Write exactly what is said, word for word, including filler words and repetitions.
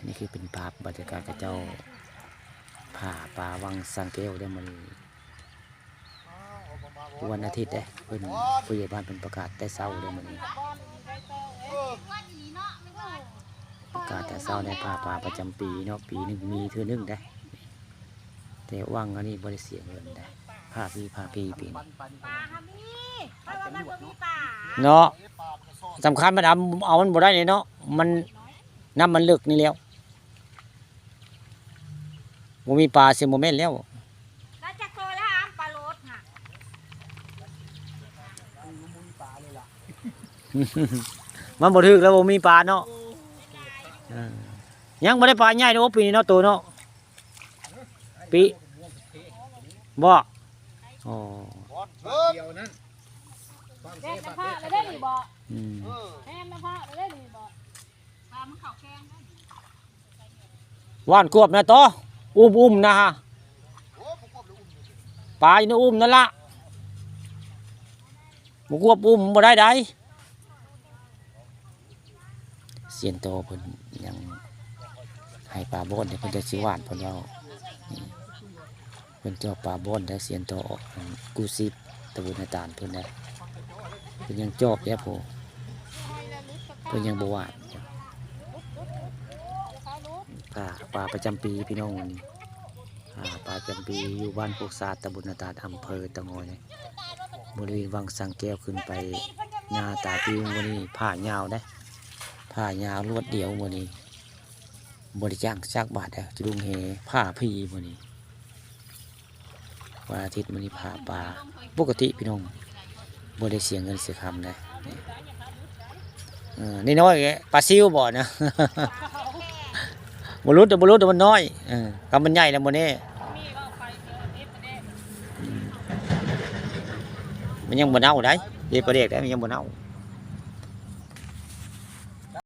นี่คือเป็นภาพบรรยากาศเขาเจ้าผ่าปลาวังสังแก้วได้มื้อนี้ วันอาทิตย์เด้ เพิ่น ผู้ใหญ่บ้านเพิ่นประกาศแต่เช้าเด้มื้อนี้ ประกาศแต่เช้าในผ่าปลาประจำปีเนาะ ปีหนึ่งมีเทื่อหนึ่งเด้ แต่วังอันนี้บ่ได้เสียเงินเด้ ผ่าฟรี ผ่าฟรีปีนี้ ปลาหามี เพราะว่ามันบ่มีปลา เนาะ สำคัญมันเอา เอามันบ่ได้เลยเนาะ มัน น้ำมันเลิกนี่แล้ว บ่มีปลาเสียบ่แม่นแล้ว แล้วจักโตแล้วหามปลาโลดน่ะ มันบ่ถึกแล้วบ่มีปลาเนาะ เออ ยังบ่ได้ปลาใหญ่เนาะปีนี้เนาะ โตเนาะ ปี บ่ อ๋อ เดียวนั่น แม่นำพระแล้วได้นี่บ่ อืม แม่นำพระแล้วได้นี่บ่ ปลามันเข้าแข้งได้ ว่านกวบนะต่อ อุ้มๆ นะฮะ ปลาอยู่ในอุ้มนั่นละ บ่กวบอุ้มบ่ได้ใด เซียนโตเพิ่นยังให้ปลาบ่อนเด้ เพิ่นจะสิหว่านเพิ่นเว้า นี่ เพิ่นจอบปลาบ่อนได้ เซียนโตออกกู้ชีพตะบุญอาจารย์เพิ่นได้ เพิ่นยังจอบได้ ผู้ เพิ่นยังบ่หว่าน ปลา ปลาประจำปีพี่น้อง วันนี้ อ่า ปลาประจำปีอยู่บ้านโคกสะอาด ตำบลนาตาด อำเภอเต่างอย บริเวณวังสังแก้ว ขึ้นไปนาตาด มื้อนี้ผ่ายาวเด้ ผ่ายาวรวดเดียวมื้อนี้ บ่ได้จ้างจักบาทเด้อ จะลุงแฮผ่าฟรีมื้อนี้ วันอาทิตย์มื้อนี้ผ่าปลา ปกติพี่น้อง บ่ได้เสียเงินเสียคำนะ นี่ เออ น้อยๆ ปลาซิวบ่นะ บ่หลุด บ่หลุด มันน้อย เออ คันมันใหญ่แล้วบ่แน่ อืม มันยังบ่เน่าได๋ เฮ็ดปลาแดกได้ มันยังบ่เน่า